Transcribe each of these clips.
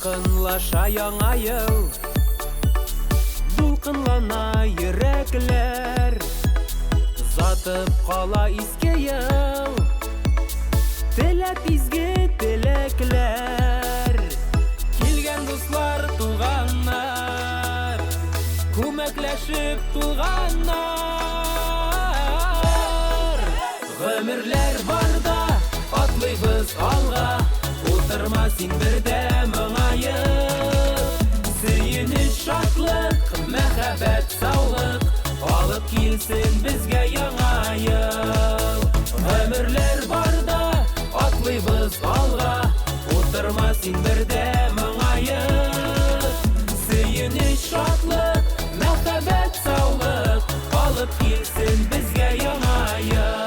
Якынлаша яңа ел, дулкынлана йөрәкләр, Затып кала иске ел, теләп изге теләкләр. Килгән дуслар, туганнар, күмәкләшеп тулганнар. Гомерләр барда атлыйбыз алга, утырма син бердә моңаеп. Сөенеч, шатлык, мәхәббәт, саулык алып килсен безгә яңа ел. Гомерләр барда атлыйбыз алга, утырма син бердә моңаеп. Сөенеч, шатлык, мәхәббәт, саулык алып килсен безгә яңа ел.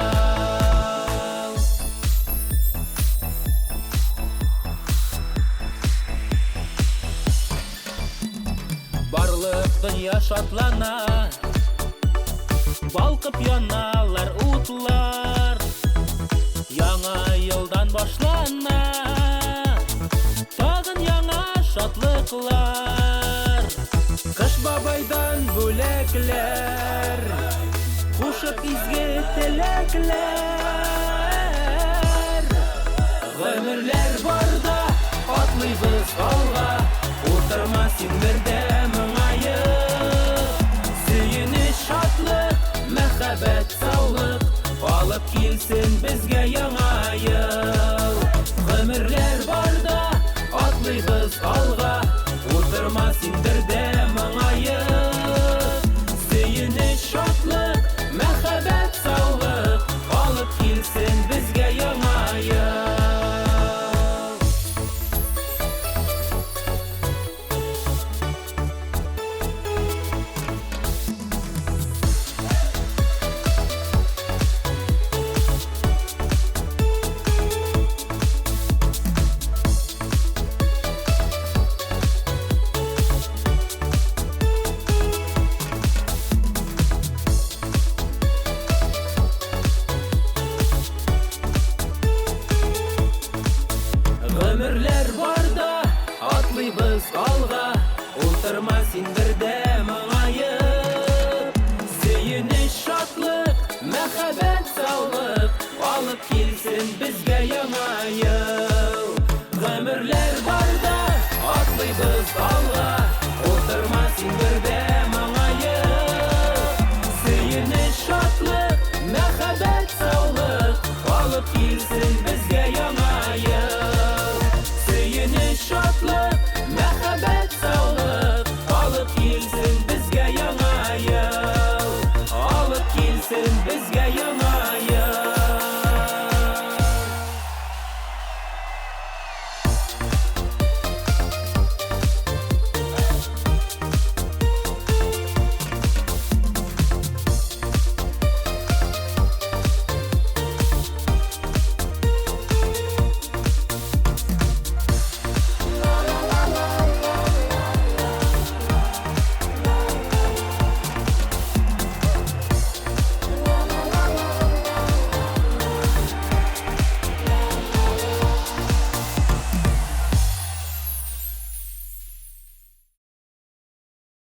Барлык дөнья шатлана, балкып яналар утлар. Яңа елдан башлана тагын яңа шатлыклар. Кыш бабайдан бүләкләр, кушып изге теләкләр. Гомерләр барда атлыйбыз алга, утырма син бердә моңаеп. Сөенеч, шатлык, мәхәббәт, саулык алып килсен безгә яңа ел. Гомерләр барда атлыйбыз алга, утырма син бердә моңаеп. Сөенеч, шатлык, мәхәббәт, саулык алып килсен безгә яңа ел. Гомерләр барда атлыйбыз алга, утырма син бердә моңаеп. Сөенеч, шатлык, мәхәббәт, саулык алып килсен безгә яңа ел.